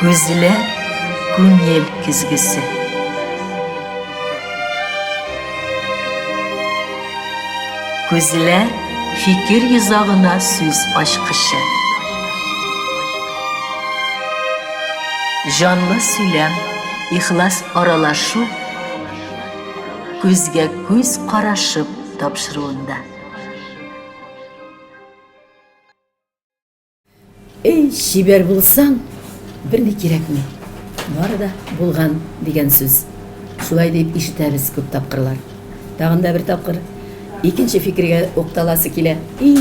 Күзләр күңел көзгесе. Күзләр фикер йозагына сүз ачкычы. Җанлы сөйләм, ихлас аралашу күзгә күз карашып тапшыруында. Эй, чибәр булсаң, берни кирәкми, бары да булган дигән сүз. Шулай дип ишетәбез күп тапкырлар. Тагын да бер тапкыр икенче фикергә укталасы килә. И,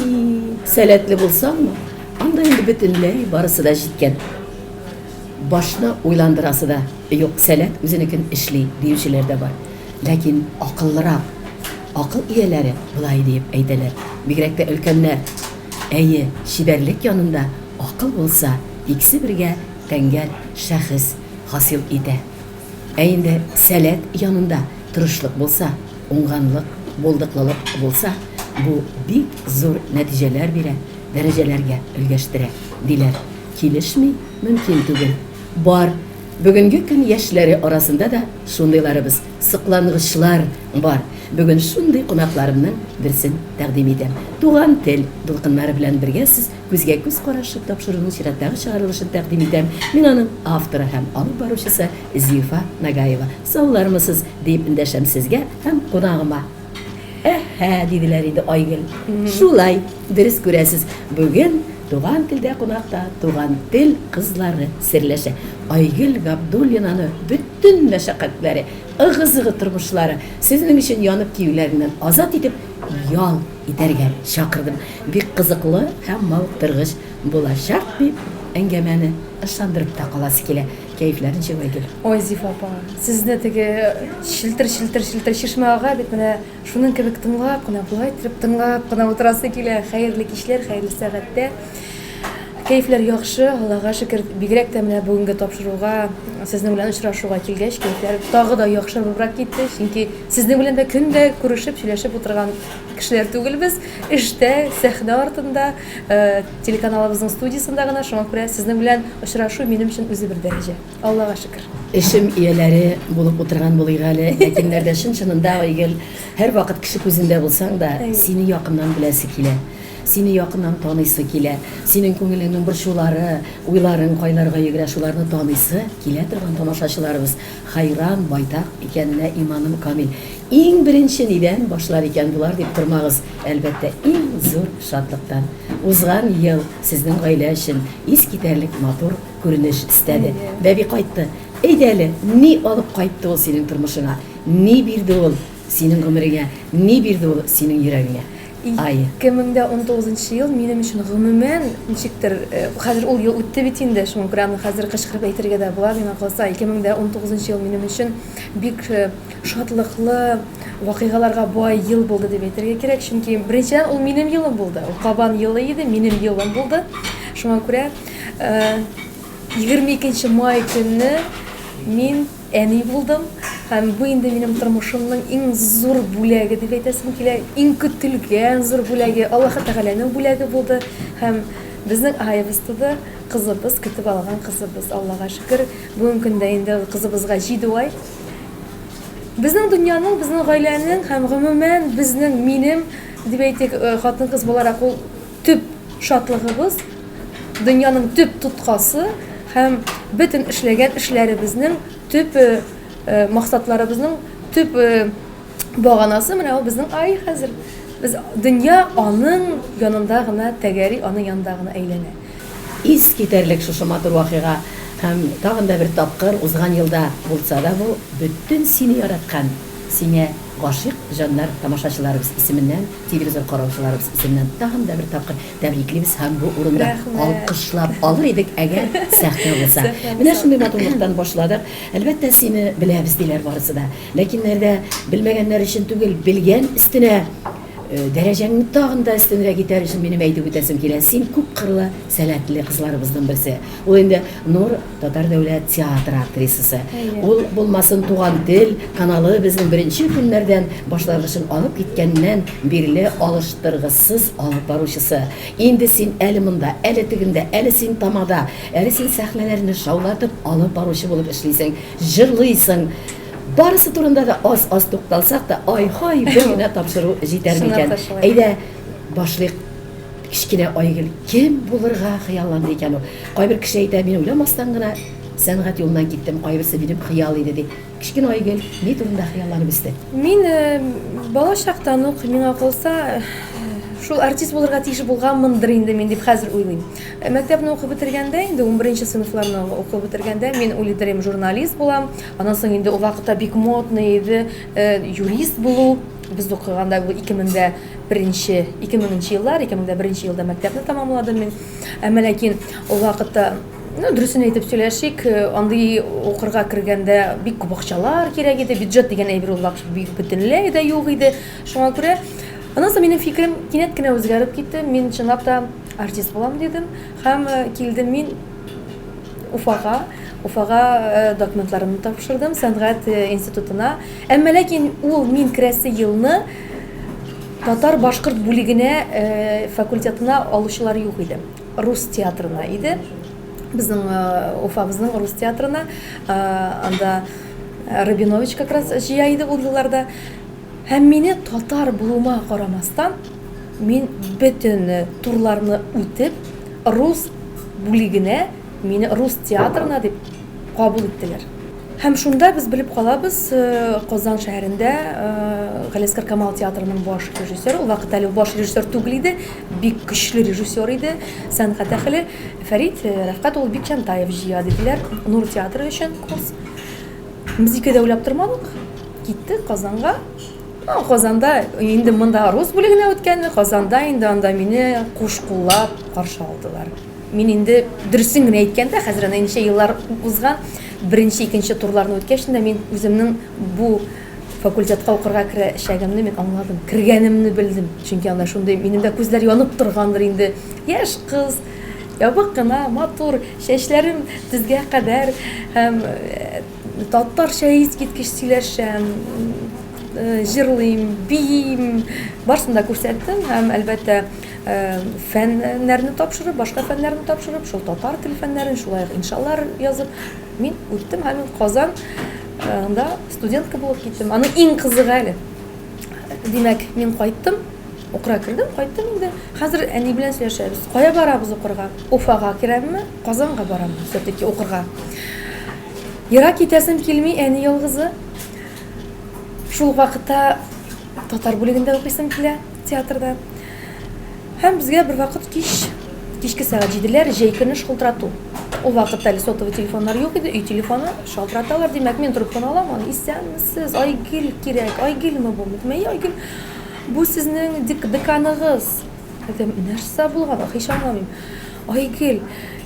сәләтле булсаңмы, анда инде бөтенләй барысы да җиткән. Башны уйландырасы да юк, сәләт үзенекен эшли, диючеләр дә бар. Ләкин акыллырак, акыл ияләре болай диеп әйтәләр, бигрәк тә өлкәннәр. Әйе, чибәрлек янында акыл булса, икесе бергә тәңгәл шәхес хасил итә. Ә инде сәләт янында тырышлык булса, уңганлык, булдыклылык булса, бу бик зур нәтиҗәләр бирә, дәрәҗәләргә өлгәштерә, диләр. Килешми мөмкин түгел. Бар, бүгенге көн яшьләре арасында да шундыйларыбыз, соклангычлар бар. Бүген шундый кунакларымның берсен тәкъдим итәм. Туган тел дулкыннары белән бергә сез күзгә-күз карашып тапшыруның чираттагы чыгарылышын тәкъдим итәм. Мин аның авторы һәм алып баручысы Зифа Нагаева. Саулармысыз? диеп эндәшәм сезгә һәм кунагыма. Әһә, диделәр инде Айгөл. Шулай, дөрес күрәсез. Бүген туган телдә кунакта туган тел кызлары серләшә. Айгөл Габдуллинаны бөтен мәшәкатьләре, ыгы-зыгы тормышлары сезнең өчен янып киюләреннән азат итеп, ял итәргә чакырдым. Бик кызыклы һәм мавыктыргыч булачак дип, әңгәмәне ышандырып та каласы килә. Кәефләр ничек, Айгөл? Ой, Зифа апа, сезне теге челтер-челтер-челтер чишмә ага бит, менә шуның кебек тыңлап кына, болай иттереп тыңлап кына утырасы килә. Хәерле кичләр, хәерле сәгатьтә. Кәефләр яхшы, Аллага шөкер. Бигрәк тә менә бүгенге тапшыруга, сезнең белән очрашуга килгәч, кәефләр тагы да яхшырыбрак китте. Чөнки сезнең белән дә көн дә күрешеп, сөйләшеп утырган кешеләр түгел без. Эштә, сәхнә артында, э, телеканалыбызның студиясендә генә, шуңа күрә сезнең белән очрашу минем өчен үзе бер дәрәҗә. Аллага шөкер. Эшем ияләре булып утырган булыйк әле, ләкиннәрдә чын-чынында, Айгөл, һәрвакыт кеше күзендә булсаң да, сине якыннан беләсе килә. Сине якыннан таныйсы килә. Синең күңелеңнең борчулары, уйларың кайларга йөгерә, шуларны таныйсы килә торган тамашачыларыбыз хәйран байтак икәненә иманым камил. Иң беренче нидән башлар икән болар дип тормагыз, әлбәттә, иң зур шатлыктан. Узган ел сезнең гаилә өчен искитәрлек матур күренеш өстәде. Бәби кайтты. Әйдә әле, ни алып кайтты ул синең тормышыңа? Ни бирде ул синең гомереңә? Ни бирде ул синең йөрәгеңә? Ай. 2019 ел минем өчен гомумән ничектер, хәзер ул ел үтте бит инде, шуңа күрә аны хәзер кычкырып әйтергә дә була, миңа калса, 2019 ел минем өчен бик шатлыклы вакыйгаларга бай ел булды дип әйтергә кирәк, чөнки беренчедән ул минем елым булды. Ул Кабан елы иде, минем елым булды. Шуңа күрә 22 май көнне мин әни булдым һәм бу инде минем тормышымның иң зур бүләге дип әйтәсем килә, иң көтелгән зур бүләге, Аллаһы Тәгаләнең бүләге булды һәм безнең аебыз туды, кызыбыз, көтеп алган кызыбыз, Аллага шөкер. Бүгенге көндә инде кызыбызга 7 ай. Безнең дөньяның, безнең гаиләнең һәм гомумән безнең, минем дип әйтик, э, хатын-кыз буларак ул төп шатлыгыбыз, дөньяның төп тоткасы һәм бөтен эшләгән эшләребезнең төп э, э, максатларыбызның төп баганасы менә ул безнең ай хәзер. Без дөнья аның янында гына тәгәри, аның янында гына әйләнә. Искитәрлек шушы матур вакыйга һәм тагын да бер тапкыр узган елда булса да бу, бөтен сине яраткан, сиңә гашыйк җаннар тамашачыларыбыз исеменнән, телевизор караучыларыбыз исеменнән тагын да бер тапкыр тәбриклибез һәм бу урында алкышлап алыр идек, әгәр сәхнә булса. Менә шундый матурлыктан башладык. Әлбәттә, сине беләбез диләр барысы да. Ләкиннәр дә белмәгәннәр өчен түгел, белгән өстенә. Дәрәҗәңне тагын да өстенрәк итәр өчен минем әйтеп үтәсем килә, син күпкырлы сәләтле кызларыбызның берсе. Ул инде Нур татар дәүләт театры актрисасы. Ул булмасын Туган тел каналы безнең беренче көннәрдән башлангычын алып киткәннән бирле алыштыргысыз алып баручысы. Инде син әле монда, әле тегендә, әле син тамада, әле син сәхнәләрне шаулатып алып баручы булып эшлисең, җырлыйсың. Барысы турында да аз-аз тукталсак та, ай-һай, бер генә тапшыру җитәр микән? Әйдә, башлыйк. Кечкенә Айгөл кем булырга хыялланды икән ул? Кайбер кеше әйтә, мин уйламастан гына сәнгать юлыннан киттем, кайберсе минем хыял иде ди. Кечкенә Айгөл ни турында хыялланып үсте? Мин бала чактан ук, миңа калса, шул артист булырга тиеш булганмындыр инде мин дип хәзер уйлыйм. Мәктәпне укып бетергәндә, инде унберенче сыйныфларны укып бетергәндә, мин уйлыйдыр идем, журналист булам. Аннан соң инде ул вакытта бик модный иде юрист булу. Без укыганда бу 2001, 2000 еллар, 2001 елда мәктәпне тәмамладым мин. Әмма ләкин ул вакытта, ну, дөресен әйтеп сөйләшик, андый укырга кергәндә бик күп акчалар кирәк иде. Бюджет дигән әйбер ул вакыт бик бөтенләй дә юк иде. Шуңа күрә аннан соң минем фикерем кинәт кенә үзгәреп китте. Мин чынлап та артист булам дидем һәм килдем мин Уфага. Уфага документларымны тапшырдым сәнгать институтына. Әмма ләкин ул мин керәсе елны татар-башкорт бүлегенә факультетына алучылар юк иде. Рус театрына иде. Безнең Уфабызның рус театрына. Анда Рабинович как раз җыя иде ул елларда. Һәм мине татар булуыма карамастан, мин бөтен турларны үтеп, рус бүлегенә, мине рус театрына дип кабул иттеләр. Һәм шунда без белеп калабыз, Казан шәһәрендә Галиәсгар Камал театрының баш режиссеры, ул вакытта әле баш режиссер түгел иде, бик көчле режиссер иде, сәнгать әһеле Фәрит Рәфкать улы Бикчәнтаев җыя диделәр Нур театры өчен курс. Без ике дә уйлап тормадык, киттек Казанга. Ну, Казанда инде монда рус бүлегенә үткәнне, Казанда инде анда мине куш куллап каршы алдылар. Мин инде дөресен генә әйткәндә, хәзер әнә ничә еллар узган, беренче, икенче турларны үткәч тә мин үземнең бу факультетка укырга керәчәгемне мин аңладым, кергәнемне белдем. Чөнки анда шундый минем дә күзләр янып торгандыр инде. Яшь кыз, ябык кына, матур, чәчләрем тезгә кадәр һәм татарча искиткеч сөйләшәм, җырлыйм, биим, барысын да күрсәттем һәм, әлбәттә, фәннәрне тапшырып, башка фәннәрне тапшырып, шул татар тел фәннәрен, шулай ук иншалар язып, мин үттем һәм мин Казан анда студентка булып киттем. Аның иң кызыгы әле. Димәк, мин кайттым, укырга кердем, кайттым инде. Хәзер әни белән сөйләшәбез. Кая барабыз укырга? Уфага керәмме, Казанга бараммы все-таки укырга? Ерак китәсем килми, әни ялгызы. Шул ук вакытта татар бүлегендә укыйсым килә, театрда. Һәм безгә бер вакыт кич, кичке сәгать җиделәр, җәй көне шалтырату. Ул вакытта әле сотовый телефоннар юк иде, өй телефоны шалтыраталар. Димәк, мин трубканы алам, аны исәнмесез, Айгөл кирәк, Айгөлме бу? Әйтәм, әйе, Айгөл. Бу сезнең деканыгыз. Әйтәм, нәрсә булган, һич аңламыйм. Айгөл,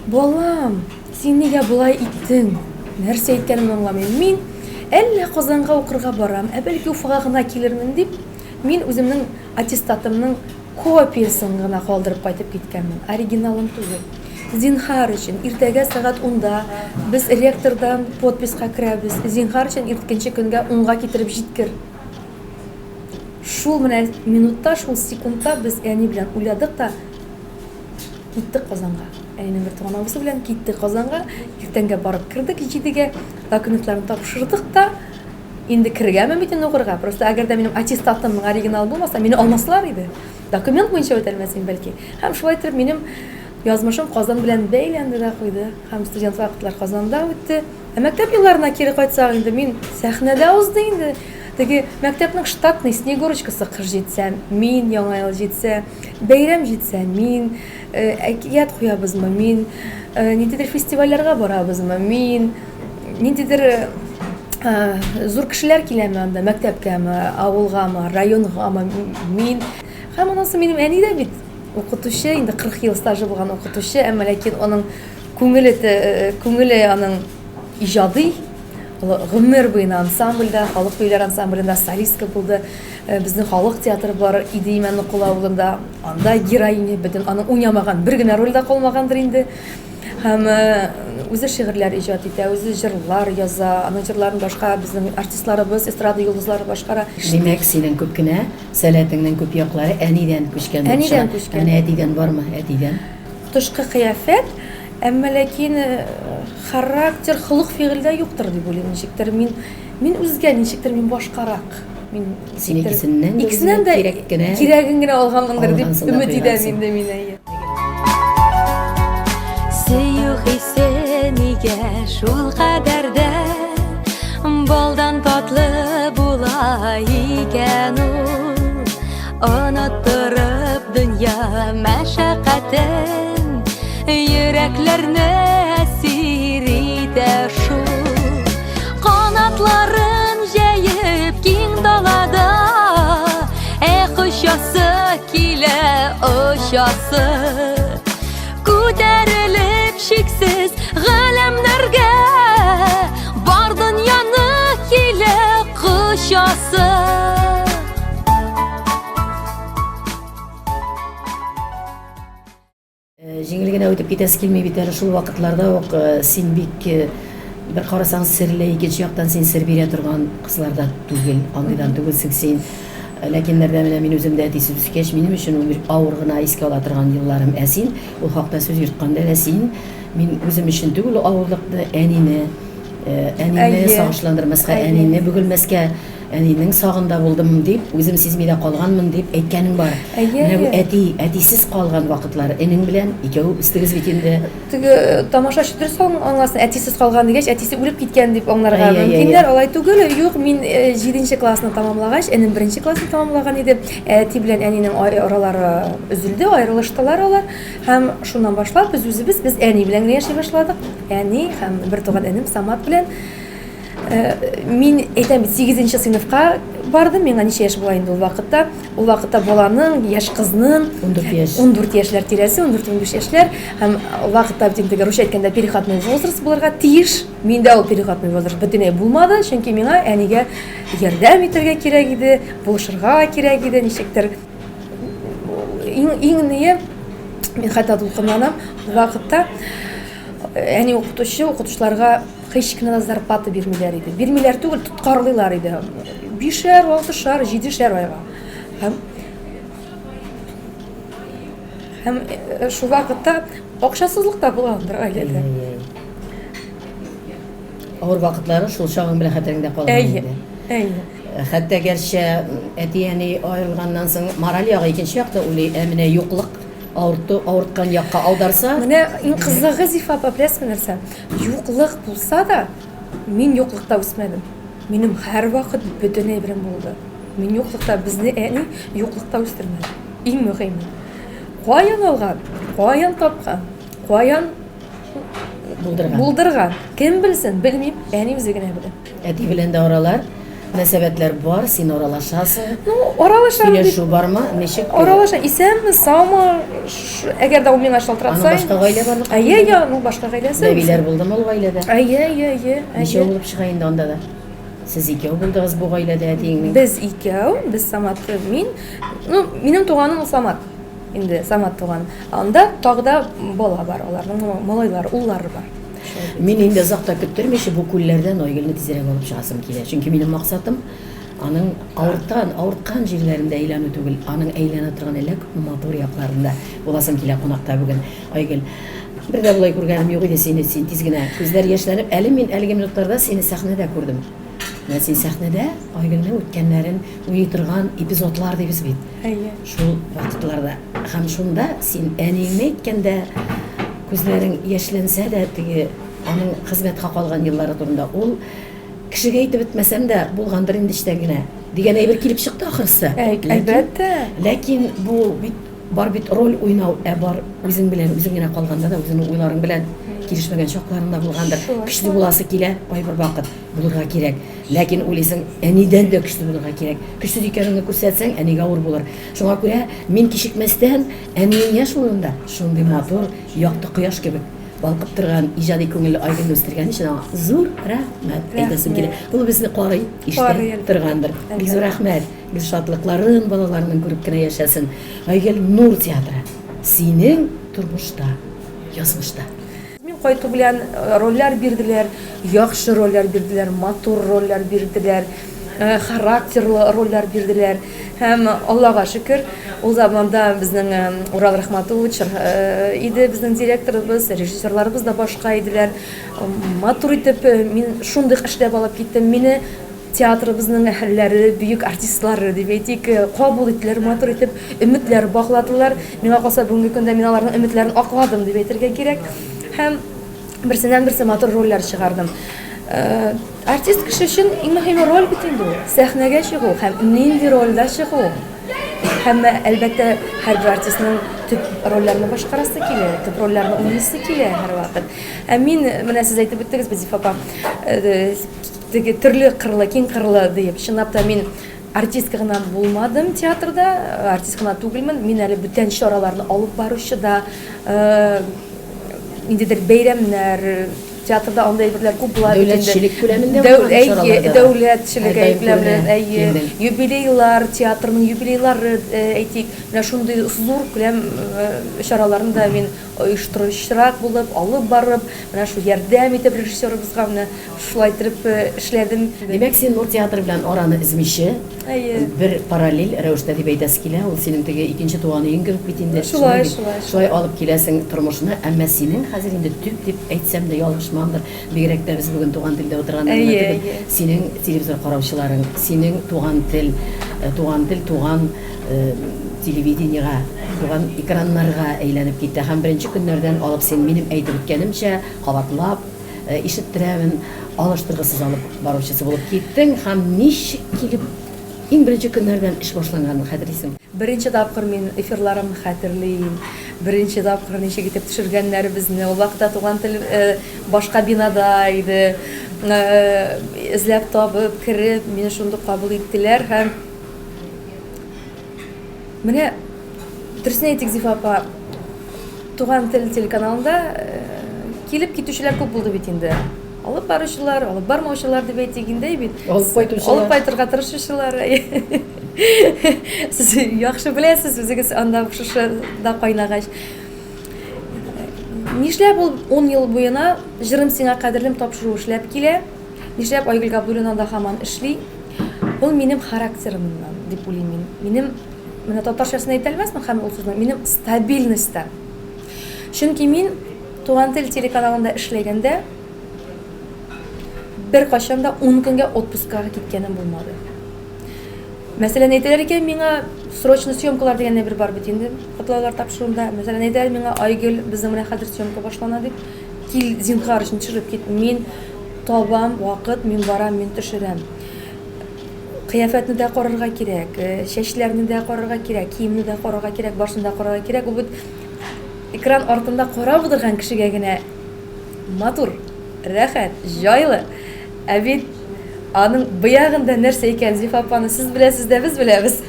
балам, Син нигә болай иттең? Нәрсә әйткәнемне аңламыйм. Мин әллә Казанга укырга барам, ә бәлки Уфага гына килермен дип, мин үземнең аттестатымның копиясен гына калдырып кайтып киткәнмен, оригиналын түгел. Зинһар өчен, иртәгә сәгать унда без ректордан подписька керәбез, зинһар өчен ирткенче көнгә унга китереп җиткер. Шул менә минутта, шул секундта без әни белән уйладык та, Киттек Казанга. Әнинең бер туган абысы белән киттек Казанга. Иртәнгә барып кердек җидегә. Документларны тапшырдык та. Инде кергәнмен бит инде укырга. Просто әгәр дә минем аттестатымның оригиналы булмаса, мине алмаслар иде. Документ буенча үтәлмәс идем бәлки. Һәм шулай итеп минем язмышым Казан белән бәйләнде дә куйды. Һәм студент вакытлар Казанда үтте. Ә мәктәп елларына кире кайтсак инде, мин сәхнәдә узды инде. Теге мәктәпнең штатный Снегурочкасы кыш җитсә, мин, Яңа ел җитсә, бәйрәм җитсә, мин, әкият куябызмы, мин, ниндидер фестивальләргә барабызмы, мин, ниндидер зур кешеләр киләме анда, мәктәпкәме, авылгамы, районгамы, мин. Һәм аннан соң минем әни дә бит укытучы, инде 40 ел стажы булган укытучы, әмма ләкин аның Күңеле, күңеле аның иҗади. Ул гомер буена ансамбльдә, халык көйләр ансамблендә солистка булды. Э, безнең халык театры бар иде Имәнлекул авылында. Анда героиня бөтен аның уйнамаган бер генә роль дә калмагандыр инде. Һәм э, үзе шигырьләр иҗат итә, үзе җырлар яза. Аның җырларын башка безнең артистларыбыз, эстрада йолдызлары башкара. Димәк, синең күп кенә сәләтеңнең күп яклары әнидән күчкән. Әнидән күчкән. Әнә әтидән бармы? Әтидән. Тышкы кыяфәт, әмма ләкин э, характер, холык-фигыльдә юктыр дип уйлыйм ничектер. Мин мин үзгә, ничектер мин башкарак. Мин Син икесеннән дә икесеннән дә кирәк кенә кирәген генә алганмындыр дип өмет итәм инде мин әйе. Сөю хисе нигә шул кадәр дә балдан татлы була икән ул? Оныттырып дөнья мәшәкатен, йөрәкләрне әсир итә шул. Канатларын җәеп киң далада, эх, очасы килә, очасы. Күтәрелеп чиксез галәмнәргә, бар дөньяны килә кочасы. Э, җиңел генә үтеп китәсе килми бит әле шул вакытларда ук э, син бик э, бер карасаң серле, икенче яктан син сер бирә торган кызларда түгел, андыйдан түгелсең син. Ләкиннәрдә менә мин үзем дә әтисез үскәч, минем өчен ул бер авыр гына искә ала торган елларым. Ә син ул хакта сүз йөрткәндә дә син мин үзем өчен түгел ул авырлыкны, әнине, әнине сагышландырмаска, әнине бөгелмәскә Әнинең сагында булдым дип, үзем сизми дә калганмын дип әйткәнең бар. Әйе, Менә бу әйе. әти, әтисез калган вакытлар, энең белән икәү үстегез бит инде. Теге э, тамашачы дөрес аңласын, әтисез калган дигәч, әтисе үлеп киткән дип аңларга Әйе, әйе, мөмкиннәр. әйе. Алай түгел. Юк, мин э, җиденче классны тамамлагач, энем беренче классны тамамлаган иде. Әти белән әнинең аралары өзелде, аерылыштылар алар. Һәм шуннан башлап без үзебез, без әни белән генә яши башладык. Әни һәм бертуган энем Самат белән. Э, мин әйтәм бит, сигезенче сыйныфка бардым, миңа ничә яшь була инде ул вакытта? Ул вакытта баланың, яшь кызның 14 яшь. 14 яшьләр тирәсе, 14-15 яшьләр. Һәм ул вакытта бит инде русча әйткәндә переходной возраст булырга тиеш. Миндә ул переходной возраст бөтенләй булмады, чөнки миңа әнигә ярдәм итәргә кирәк иде, булышырга кирәк иде, ничектер. Иң, иң ние, мин хәтта дулкынланам, ул вакытта әни укытучы, укытучыларга Һич кенә дә зарплата бирмиләр иде. Бирмиләр түгел, тоткарлыйлар иде. Бишәр, алтышар, җидешәр айга. Һәм һәм э, шул вакытта акчасызлык та булгандыр гаиләдә. Авыр вакытлары шул чагың белән хәтереңдә калган инде. Әйе. Э, хәтта гәрчә әти-әни аерылганнан соң мораль ягы икенче якта уйлый, ә менә юклык авырту авырткан якка аударса. Менә иң кызыгы, Зифа апа, беләсезме нәрсә? Юклык булса да, мин юклыкта үсмәдем. Минем һәрвакыт бөтен әйберем булды. Мин юклыкта, безне әни юклыкта үстермәде. Иң мөһиме. Каян алган, каян тапкан, каян булдырган. Булдырган. Кем белсен, белмим, әни үзе генә белә. Әти белән дә аралар, мөнәсәбәтләр бар, син аралашасың. Ну, аралашам. Сөйләшү бармы? Ничек? Аралаша. Исәнме, саумы? Әгәр дә ул миңа шалтыратса. Аның башка гаилә барлыкка Әйе, әйе, аның башка гаиләсе. Бәбиләр булдымы ул гаиләдә? Әйе, әйе, әйе. Ничәү булып чыга инде анда да? Сез икәү булдыгыз бу гаиләдә әтиеңнең? Без икәү, без Самат, мин. Ну, минем туганым ул Самат. Инде Самат туган. Анда тагы да бала бар, аларның малайлары, уллары бар. Мин инде озак та көттермичә бу күлләрдән Айгөлне тизрәк алып чыгасым килә. Чөнки минем максатым аның авырткан, авырткан җирләрендә әйләнү түгел, аның әйләнә торган әллә күпме матур якларында буласым килә кунакта бүген. Айгөл, бер дә болай күргәнем юк иде сине, син тиз генә күзләр яшьләнеп, әле мин әлеге минутларда сине сәхнәдә күрдем. Менә син сәхнәдә Айгөлнең үткәннәрен уйный торган эпизодлар дибез бит. Әйе. Шул вакытларда. Һәм шунда син әниеңне әйткәндә, күзләрең яшьләнсә дә, теге аның хезмәт хакы алган еллары турында ул кешегә әйтеп бетмәсәм дә, булгандыр инде эчтән генә дигән әйбер килеп чыкты ахрысы. Әлбәттә. Ләкин бу бит бар бит роль уйнау, ә бар үзең белән үзең генә калганда да үзеңнең уйларың белән килешмәгән чакларың да булгандыр. Көчле буласы килә кайбер вакыт, булырга кирәк. Ләкин уйлыйсың, әнидән дә көчле булырга кирәк. Көчсез икәнеңне күрсәтсәң, әнигә авыр булыр. Шуңа күрә мин кичекмәстән, әниең яшь урында, шундый матур, якты кояш кебек. Балкып торган иҗади күңелле Айгөлне үстергән өчен аңа зур рәхмәт әйтәсем килә. Ул безне карый, ишетә торгандыр. Бик зур рәхмәт. Гел шатлыкларын балаларының күреп кенә яшәсен. Айгөл Нур театры. Синең тормышта, язмышта. Мин кайту белән рольләр бирделәр, яхшы рольләр бирделәр, матур рольләр бирделәр, характерлы рольләр бирделәр. Һәм Аллага шөкер, ул заманда безнең Урал Рахматуллович иде безнең директорыбыз, режиссерларыбыз да башка иделәр. Матур итеп мин шундый эшләп алып киттем. Мине театрыбызның әһелләре, бөек артистлары дип әйтик, кабул иттеләр, матур итеп өметләр багладылар. Миңа калса, бүгенге көндә мин аларның өметләрен акладым дип әйтергә кирәк. Һәм берсеннән-берсе матур рольләр чыгардым. Артист кеше өчен иң мөһиме роль бит инде ул. Сәхнәгә чыгу һәм нинди рольдә чыгу. Һәм, әлбәттә, һәрбер артистның төп рольләрне башкарасы килә, төп рольләрне уйныйсы килә һәрвакыт. Ә мин, менә сез әйтеп үттегез бит, Зифа апа, теге төрле кырлы, киң кырлы диеп. Чынлап та мин артистка гына булмадым театрда, артист кына түгелмен. Мин әле бүтән чараларны алып баручы да, ниндидер бәйрәмнәр, театрда андый әйберләр күп була бит инде. Дәүләтчелек күләмендә булган чараларда да. Дәүләтчелек күләмендә, әйе. Юбилейлар, театрның юбилейлары, әйтик, менә шундый зур күләм чараларны да мин оештыручырак булып, алып барып, менә шул ярдәм итеп режиссерыбызга менә шулай итеп эшләдем. Димәк, син Нур театры белән араны өзмичә, Бер параллель рәвештә дип әйтәсе килә, ул синең теге икенче туган өең кебек бит инде. Шулай, шулай. Шулай алып киләсең тормышны, әмма синең хәзер инде төп дип әйтсәм дә ялгышмамдыр, бигрәк тә без бүген туган телдә утырганда гына түгел, синең телевизор караучыларың, синең туган тел, туган тел туган телевидениегә, туган экраннарга әйләнеп китте. Һәм беренче көннәрдән алып син минем әйтеп үткәнемчә, кабатлап, Ишеттерәмен, алыштыргысыз алып баручысы булып киттең һәм ничек килеп иң беренче көннәрдән эш башланганын хәтерлисең? Беренче тапкыр мин эфирларымны хәтерлим. Беренче тапкыр ничек итеп төшергәннәр безне. Ул вакытта Туган тел башка бинада иде. Эзләп табып, кереп, мине шундук кабул иттеләр һәм менә дөресен әйтик, Зифа апа, Туган тел телеканалында килеп китүчеләр күп булды бит инде. Алып баручылар, алып бармаучылар дип әйтик инде бит. Алып кайтучылар. Алып кайтырга тырышучылар. Сез яхшы беләсез, үзегез анда шушында кайнагач. Нишләп ул 10 ел буена Җырым сиңа кадерлем тапшыруы эшләп килә? Нишләп Айгөл Габдуллина да һаман эшли? Ул минем характерымнан дип уйлыйм мин. Минем менә татарчасын әйтә алмасмын һәм ул сүзне, минем стабильностьтан. Чөнки мин Туган тел телеканалында эшләгәндә беркайчан да 10 көнгә отпускага киткәнем булмады. Мәсәлән, әйтәләр икән миңа срочно съемкалар дигән әйбер бар бит инде, котлаулар тапшыруында. Мәсәлән, әйтәләр миңа Айгөл, безнең менә хәзер съемка башлана дип, кил, зинһар өчен төшереп кит. Мин табам вакыт, мин барам, мин төшерәм. Кыяфәтне дә карарга кирәк, чәчләрне дә карарга кирәк, киемне дә карарга кирәк, башны да карарга кирәк. Ул бит экран артында карап утырган кешегә генә матур, рәхәт, җайлы. Ә бит аның быягында нәрсә икән, Зифа апаны сез беләсез дә, без беләбез.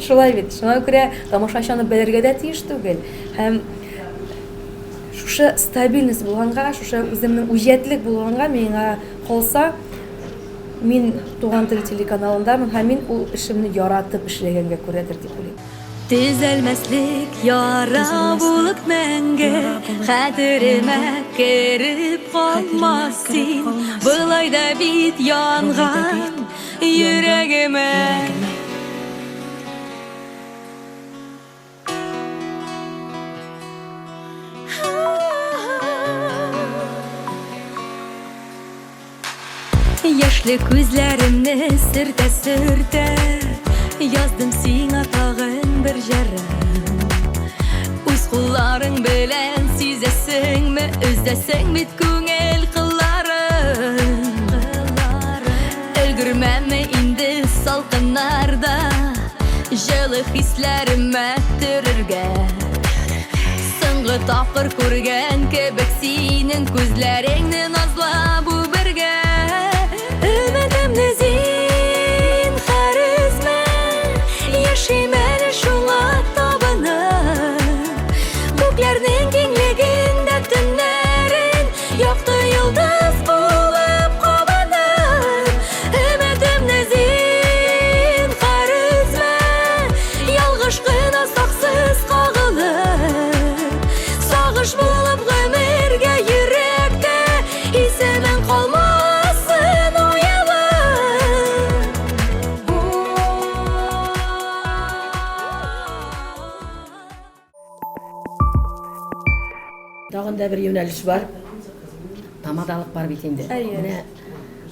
Шулай бит. Шуңа күрә тамашачы аны белергә дә тиеш түгел. Һәм шушы стабильность булганга, шушы үземнең үҗәтлек булганга миңа калса, Мин Туган тел телеканалындамын һәм мин ул эшемне яратып эшләгәнгә күрәдер дип уйлыйм. Төзәлмәслек яра булып мәңге хәтеремә кереп калмас син. Болай да бит янган йөрәгемә. Яшьле күзләремне сөртә-сөртә Яздым сиңа тагын бер җырым. Үз кулларың белән сизәсеңме, Өзәсең бит күңел кылларын. Өлгермәме инде салкыннарда Җылы хисләремә төрергә. Соңгы тапкыр күргән кебек синең күзләреңне назлап үбергә. Өметемне зинһар өзмә, яшим әле шуңа табынып. Күкләрнең киңлегендә төннәрен. да бер юнәлеш бар. Тамадалык бар бит инде. Әйе. Менә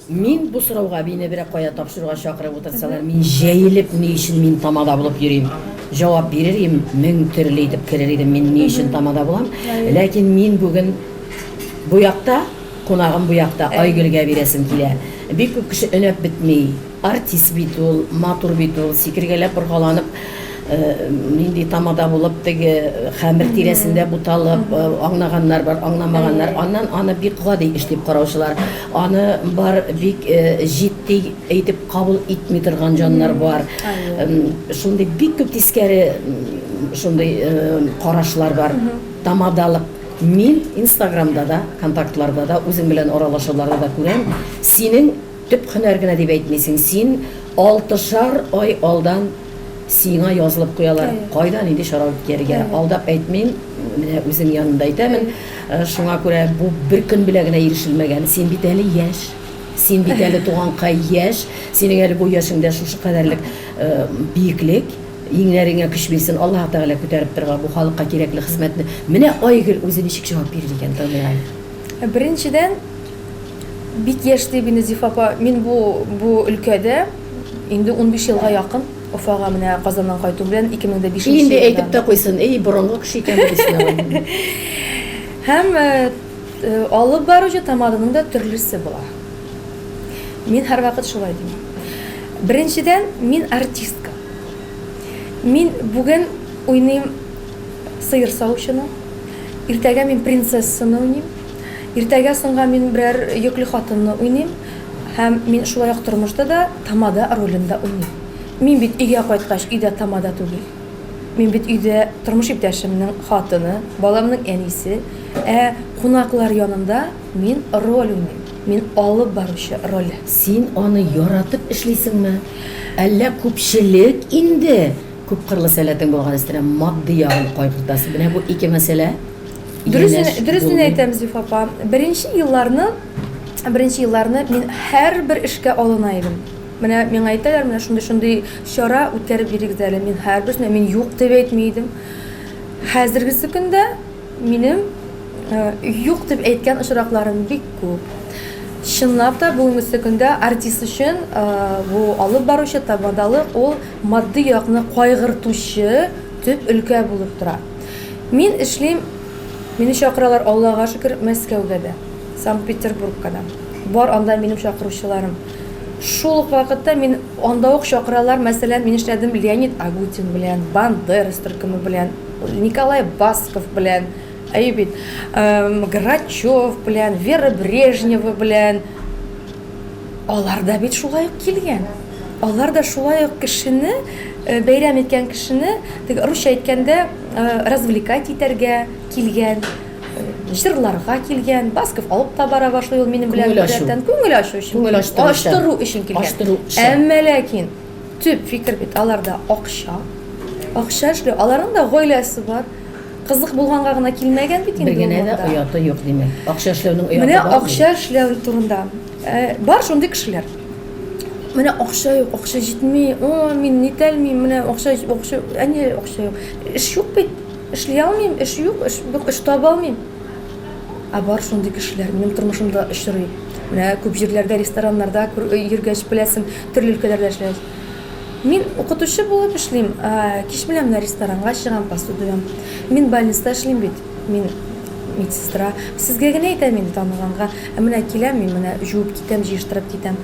мин бу сорауга мине берәр кая тапшыруга чакырып утырсалар, мин җәелеп ни өчен мин тамада булып йөрим? Җавап бирер идем, мең төрле итеп керер идем, мин ни өчен тамада булам. Ләкин мин бүген бу якта, кунагым бу якта, Айгөлгә бирәсем килә. Бик күп кеше өнәп бетми. Артист бит ул, матур бит ул, сикергәләп, боргаланып, нинди тамада булып, теге хәмер тирәсендә буталып, аңлаганнар бар, аңламаганнар. Аннан аны бик гади эш дип караучылар, аны бар бик җитди әйтеп кабул итми торган җаннар бар. Шундый бик күп тискәре шундый карашлар бар. Тамадалык. Мин Инстаграмда да, контактларда да, үзең белән аралашуларда да күрәм, синең Төп һөнәр генә дип әйтмисең, син алтышар ай алдан сиңа язылып куялар, кайда нинди чара үткәрергә. Алдап әйтмим, менә үзең янында әйтәмен. Шуңа күрә бу бер көн белән генә ирешелмәгән. Син бит әле яшь. Син бит әле туганкай яшь. Синең әле бу яшеңдә шушы кадәрлек биеклек, иңнәреңә көч бирсен, Аллаһ Тәгалә күтәреп торга бу халыкка кирәкле хезмәтне. Менә Айгөл үзе ничек җавап бирер икән, тыңлыйк әле. Беренчедән, Бик яшь дип инде Зифа апа, мин бу бу өлкәдә инде 15 елга якын. Уфага менә Казаннан кайту белән 2005 Инде елдан. әйтеп тә куйсын, эй, борынгы кеше икән бу дисен. Һәм э, э, алып баручы тамаданың да төрлесе була. Мин һәрвакыт шулай дим. Беренчедән, мин артистка. Мин бүген уйныйм сыер савучыны, иртәгә мин принцессаны уйныйм. Иртәгә соңга мин берәр йөкле хатынны уйныйм һәм мин шулай ук тормышта да тамада ролен дә уйныйм. Мин бит өйгә кайткач өйдә тамада түгел. Мин бит өйдә тормыш иптәшемнең хатыны, баламның әнисе. Ә кунаклар янында мин роль уйныйм. Мин алып баручы роле. Син аны яратып эшлисеңме, әллә күпчелек инде күпкырлы сәләтең булган өстенә матди ягын кайгыртасың? Менә бу ике мәсьәлә. Дөресен, дөресен әйтәм, Зифа апа. Беренче елларны, беренче елларны мин һәрбер эшкә алына идем. Менә миңа әйтәләр, менә шундый-шундый чара үткәреп бирегез әле. Мин һәрберсенә мин юк дип әйтми идем. Хәзергесе көндә минем э, юк дип әйткән очракларым бик күп. Чынлап та бүгенгесе көндә артист өчен э, бу алып баручы тамадалык ул матди якны кайгыртучы төп өлкә булып тора. Мин эшлим, мине чакыралар, Аллага шөкер, Мәскәүгә дә, Санкт-Петербургка да. Бар анда минем чакыручыларым. Шул ук вакытта мин анда ук чакыралар, мәсәлән, мин эшләдем Леонид Агутин белән, Бандерас төркеме белән, Николай Басков белән, әйе бит, Грачев белән, Вера Брежнева белән. Алар да бит шулай ук килгән. Алар да шулай ук кешене, э, бәйрәм иткән кешене, теге русча әйткәндә, э, развлекать итәргә килгән, э, җырларга килгән. Басков алып та бара башлый ул минем белән Күңел ачу. беррәттән. Күңел ачу өчен. Күңел ачтыру өчен. Ачтыру өчен килгән. Ачтыру өчен. Әмма ләкин төп фикер бит аларда акча. Акча эшләү. Аларның да гаиләсе бар. Кызык булганга гына килмәгән бит инде Бер генә дә ояты юк, димәк. Акча эшләүнең ояты Менә бармы? акча эшләү турында. Э, бар шундый кешеләр. Менә акча юк, акча җитми. О, мин нитәлмим, менә акча, акча, әни акча юк. Эш юк бит. Эшли алмыйм, эш юк, эш юк, эш таба алмыйм. Ә бар шундый кешеләр, минем тормышымда очрый. Менә күп җирләрдә, рестораннарда йөргәч беләсең, төрле өлкәләрдә эшләгәч. Мин укытучы булып эшлим, кич белән менә ресторанга чыгам, посуда юам. Мин больницада эшлим бит, мин медсестра. Сезгә генә әйтәм инде таныганга. Ә менә киләм мин, менә җуып китәм, җыештырып китәм.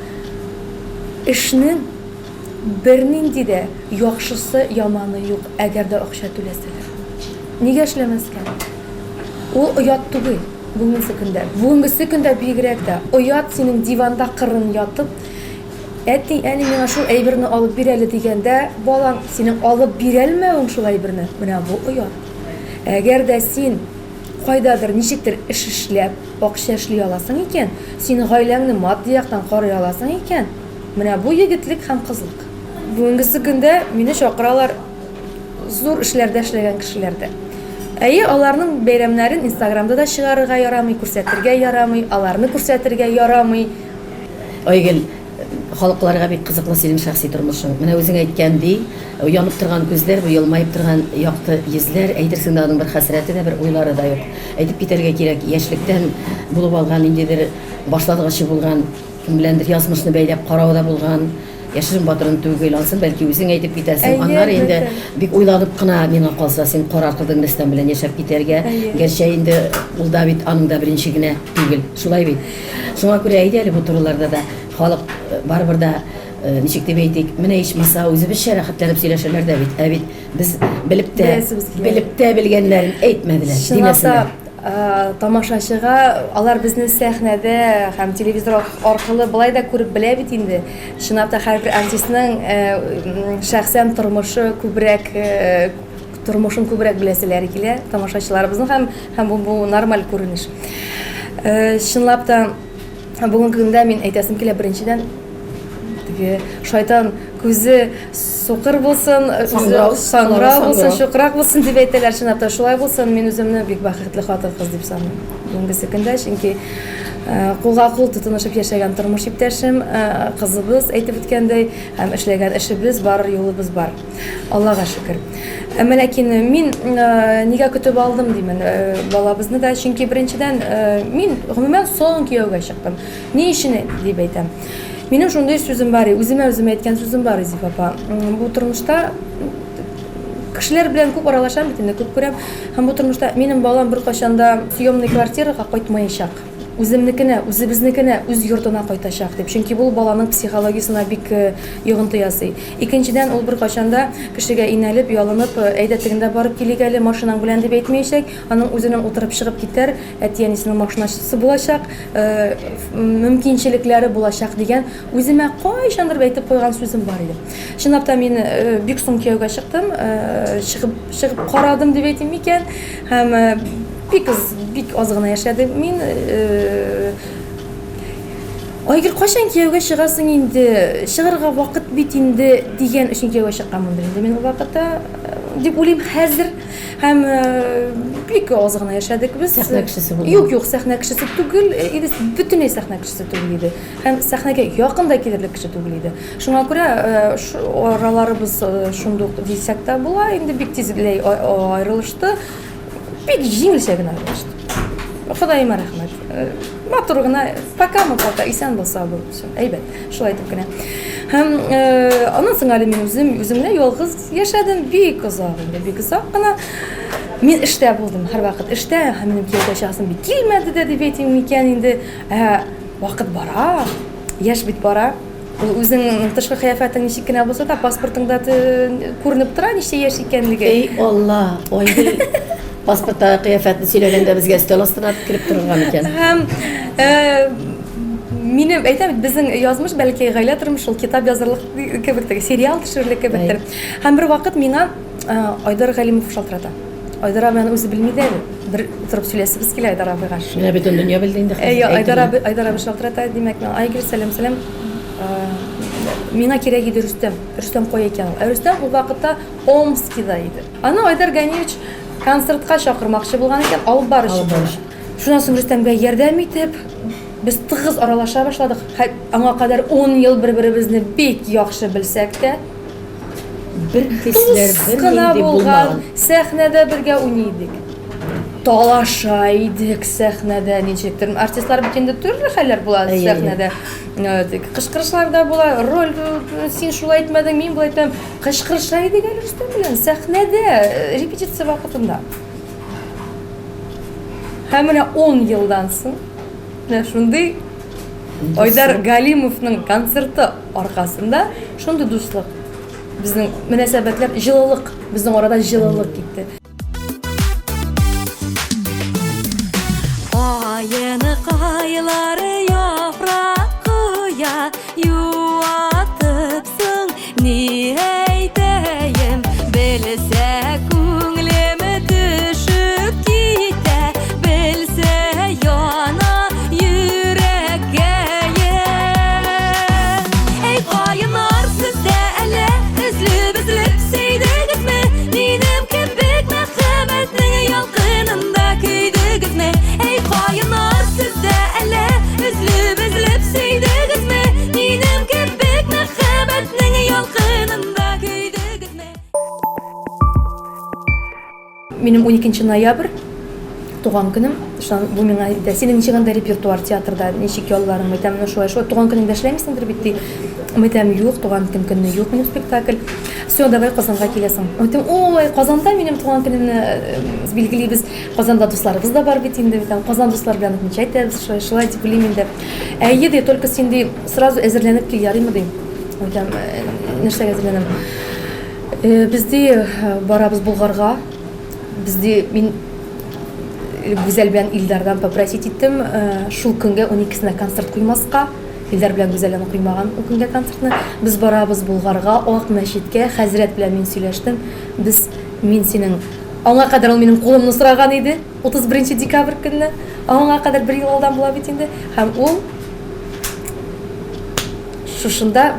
Эшнең бернинди дә яхшысы, яманы юк, әгәр дә акча түләсәләр. Нигә эшләмәскә? Ул оят түгел бүгенге көндә. Бүгенгесе көндә бигрәк тә оят синең диванда кырын ятып, Әти, әни миңа шул әйберне алып бир әле дигәндә, балаң синең алып бирәлмәвең шул әйберне, менә бу оят. Әгәр дә син кайдадыр ничектер эш эшләп, акча эшли аласың икән, син гаиләңне матди яктан карый аласың икән, менә бу егетлек һәм кызлык. Бүгенгесе көндә мине чакыралар зур эшләрдә эшләгән кешеләр дә. Әйе, аларның бәйрәмнәрен Инстаграмда да чыгарырга ярамый, күрсәтергә ярамый, аларны күрсәтергә ярамый. Айгөл, Халыкларга бик кызыклы синең шәхси тормышың. Менә үзең әйткән ди, янып торган күзләр, бу елмаеп торган якты йөзләр, әйтерсең дә аның бер хәсрәте дә, бер уйлары да юк. Әйтеп китәргә кирәк, яшьлектән булып алган ниндидер башлангычы булган, кем беләндер язмышны бәйләп карау да булган, яшерен батырын түгел, ансын бәлки үзең әйтеп китәрсең. Аннары инде бик уйланып кына, миңа калса, син карар кылдың Рөстәм белән яшәп китәргә. Гәрчә инде ул да бит аның да беренче генә түгел. Шулай бит. Шуңа күрә әйдә әле бу турыларда да халык барыбер да ничек дип әйтик, менә ичмаса үзебезчә рәхәтләнеп сөйләшәләр дә бит. Ә бит без белеп тә, белеп тә белгәннәрен әйтмәделәр. Чынлап та тамашачыга алар безне сәхнәдә һәм телевизор аркылы былай да күреп белә бит инде. Чынлап та һәрбер артистның шәхсән тормышы күбрәк тормышын күбрәк беләселәре килә тамашачыларыбызның һәм һәм бу, бу нормаль күренеш. Чынлап та бүгенге көндә мин әйтәсем килә, беренчедән, теге шайтан күзе сукыр булсын, саңгырау булсын, чукрак булсын дип әйтәләр, чынлап та шулай булсын. Мин үземне бик бәхетле хатын-кыз дип саныйм бүгенгесе көндә, чөнки кулга кул тотынышып яшәгән тормыш иптәшем, кызыбыз, әйтеп үткәндәй, һәм эшләгән эшебез, барыр юлыбыз бар. Аллага шөкер. Әмма ләкин мин нигә көтеп алдым димен балабызны да, чөнки беренчедән мин гомумән соң кияүгә чыктым. Ни өчен дип әйтәм. Минем шундый сүзем бар, үземә үзем әйткән сүзем бар, Зифа апа. Бу тормышта кешеләр белән күп аралашам бит инде, күп күрәм. Һәм бу тормышта минем балам беркайчан да съемный квартирага кайтмаячак. Үземнекенә, үзебезнекенә, үз йортына кайтачак дип. Чөнки бу баланың психологиясенә бик йогынты ясый. Икенчедән, ул беркайчан да кешегә инәлеп, ялынып, әйдә тегендә барып килик әле машинаң белән дип әйтмәячәк. Аның үзенең утырып чыгып китәр, әти-әнисенең машинасы булачак, мөмкинчелекләре булачак дигән үземә кайчандыр әйтеп куйган сүзем бар иде. Чынлап та мин бик соң кияүгә чыктым, чыгып чыгып карадым дип әйтим микән. Һәм бик бик аз гына яшәдем мин. Айгөл, кайчан кияүгә чыгасың инде? Чыгарга вакыт бит инде дигән өчен кияүгә чыкканмындыр инде мин ул вакытта дип уйлыйм хәзер. Һәм бик аз гына яшәдек без. Сәхнә кешесе булдың? Юк, юк, сәхнә кешесе түгел иде, бөтенләй сәхнә кешесе түгел иде. Һәм сәхнәгә якын да килерлек кеше түгел иде. Шуңа күрә араларыбыз шундук дисәк тә була, инде бик тиз аерылышты. Бик җиңелчә генә аерылышты. Ходаема рәхмәт. Матур гына, пока мы пока, исән булса бу, все, әйбәт. Шулай итеп кенә. Һәм аннан соң әле мин үзем, үзем генә ялгыз яшәдем, бик озак инде, бик озак кына. Мин эштә булдым, һәрвакыт эштә, һәм минем кияүгә чыгасым бик килмәде дә дип әйтим микән инде. Ә вакыт бара, яшь бит бара. Ул үзеңнең тышкы кыяфәтең ничек кенә булса да, паспортыңда күренеп тора ничә яшь икәнлеге. Эй, Алла, Айгөл, паспорттагы кыяфәтне сөйләгәндә безгә өстәл астына кереп торырга микән? Һәм минем әйтәм бит, безнең язмыш бәлки гаилә тормышы ул китап язырлык кебек, теге сериал төшерерлек кебектер. Һәм бер вакыт миңа Айдар Галимов шалтырата. Айдар абый аны үзе белми дә әле. Бер утырып сөйләсебез килә Айдар абыйга. Менә бөтен дөнья белде инде хәзер. Әйе, Айдар абый, Айдар абый шалтырата, димәк, миңа Айгөл, сәлам, сәлам. Миңа кирәк иде Рөстәм. Рөстәм кая икән ул? Ә Рөстәм ул вакытта Омскида иде. Аны Айдар Ганиевич концертка чакырмакчы булган икән, алып баручы. Алып баручы. Шуннан соң Рөстәмгә ярдәм итеп, без тыгыз аралаша башладык. Аңа кадәр 10 ел бер-беребезне бик яхшы белсәк тә, Бер хисләр, Дус бер кына нинди булган, булмаган. сәхнәдә бергә уйный идек. Талаша идек сәхнәдә ничектер. Артистлар бит инде төрле хәлләр була Әйе, әйе. сәхнәдә. Тик кычкырышлар да була, роль син шулай әйтмәдең, мин болай әйтмәдем. Кычкырыша идек әле Рөстәм белән сәхнәдә, репетиция вакытында. Һәм менә 10 елдан соң менә шундый Айдар Галимовның концерты аркасында шундый дуслык, безнең мөнәсәбәтләр, җылылык, безнең арада җылылык китте. Каенкайлар яфрак коя, юатыпсың, ни әйтәем, белсә күңлем төшеп китә, белсә яна йөрәккәем. Әй, каеннар, сез дә әллә өзлеп-өзлеп сөйдегезме, минем кебек? Минем 12 ноябрь туган көнем. Шуннан бу миңа әйтә, синең ничек анда репертуар театрда, ничек ялларың? Әйтәм, ну шулай, шулай туган көнеңдә эшләмисеңдер бит, ди. Әйтәм, юк, туган көн көнне юк минем спектакль. Все, давай Казанга киләсең. Әйтәм, ой, Казанда минем туган көнемне э, билгелибез. Казанда дусларыбыз да бар бит инде, әйтәм, Казан дуслар белән отмечать итәбез, шулай, шулай дип уйлыйм инде. Әйе, ди, только син ди, сразу әзерләнеп кил, ярыймы, ди. Әйтәм, «Э, нәрсәгә әзерләнәм? Э, без ди барабыз Болгарга. Без ди мин Гүзәл белән Илдардан попросить иттем, э, шул көнгә 12-сенә концерт куймаска. Илдар белән Гүзәл аны куймаган ул көнгә концертны. Без барабыз Болгарга, Ак мәчеткә, хәзрәт белән мин сөйләштем. Без мин синең аңа кадәр ул минем кулымны сораган иде, 31 декабрь көнне. Аңа кадәр бер ел алдан була бит инде. Һәм ул шушында